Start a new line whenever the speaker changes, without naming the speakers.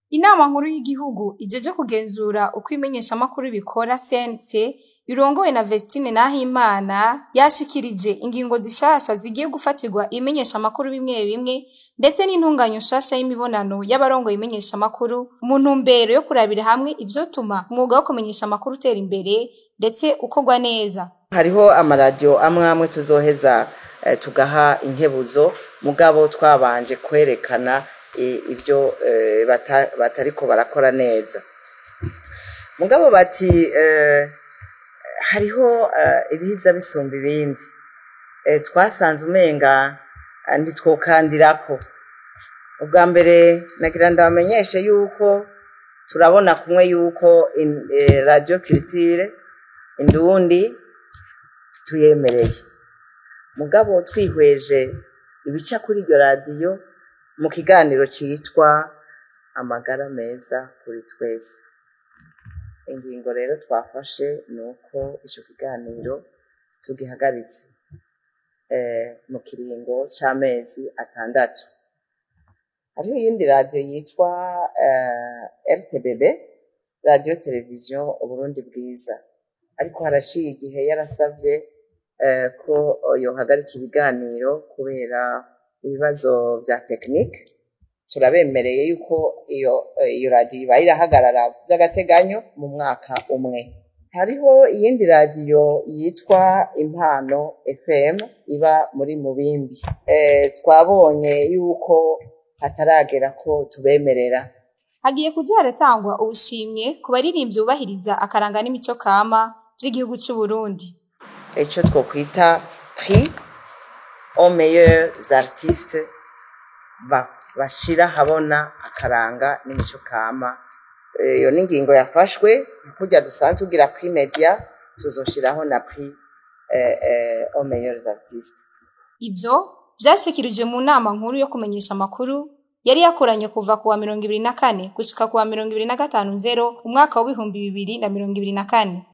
Inama nkuru y'igihugu ijeje kugenzura uko imenyeshamakuru bikora, CNC, irongowe na Vestine Nahimana, yashikirije ingingo zishasha zigiye gufatirwa imenyeshamakuru bimwe bimwe, ndetse n'intunganyo nshasha y'imibonano y'abarongoye imenyeshamakuru, mu ntumbero yo kurabira hamwe ivyotuma umwuga wo kumenyesha amakuru utera imbere ndetse ukorwa neza.
Hariho amaradiyo amwe amwe tuzoheza tugaha inkebuzo, mugabo twabanje kwerekana ibyo batariko barakora neza. Mugabo bati hariho ibiza bisumba ibindi. Twasanze umenga ntitwokandirako. Ubwa mbere nagira ndabamenyeshe yuko turabona kumwe yuko Radio Culture Indundi tuyemereye, mugabo twihweje ibica kuri iryo radiyo mu kiganiro citwa "Amagara meza kuri twese", ingingo rero twafashe ni uko ico kiganiro tugihagaritse mu kiringo c'amezi 6. Hariho iyindi radiyo yitwa RTBB, Radio Television Uburundi Bwiza, ariko harashiye igihe yarasavye ko yohagarika ibiganiro kubera ibibazo vya technique. Turabemereye yuko iyo radiyo ibaye irahagarara vy'agateganyo mu mwaka umwe. Hariho iyindi radiyo yitwa Impano FM iba muri Mubimbi. Twabonye yuko hataragera ko tubemerera.
Hagiye kuja haratangwa ubushimwe ku baririmbyi bubahiriza akaranga n'imico kama vy'igihugu c'u Burundi.
Ico twokwita prix aux meilleurs artistes bashira habona akaranga n'imico kama. Iyo ni ingingo yafashwe kurya dusanzwe tugira prix media, tuzoshiraho na prix aux meilleurs artistes.
Ivyo vyashikirijwe mu nama nkuru yo kumenyesha amakuru yari yakoranye kuva kuwa 24 gushika kuwa 25 Nzero umwaka w'2024.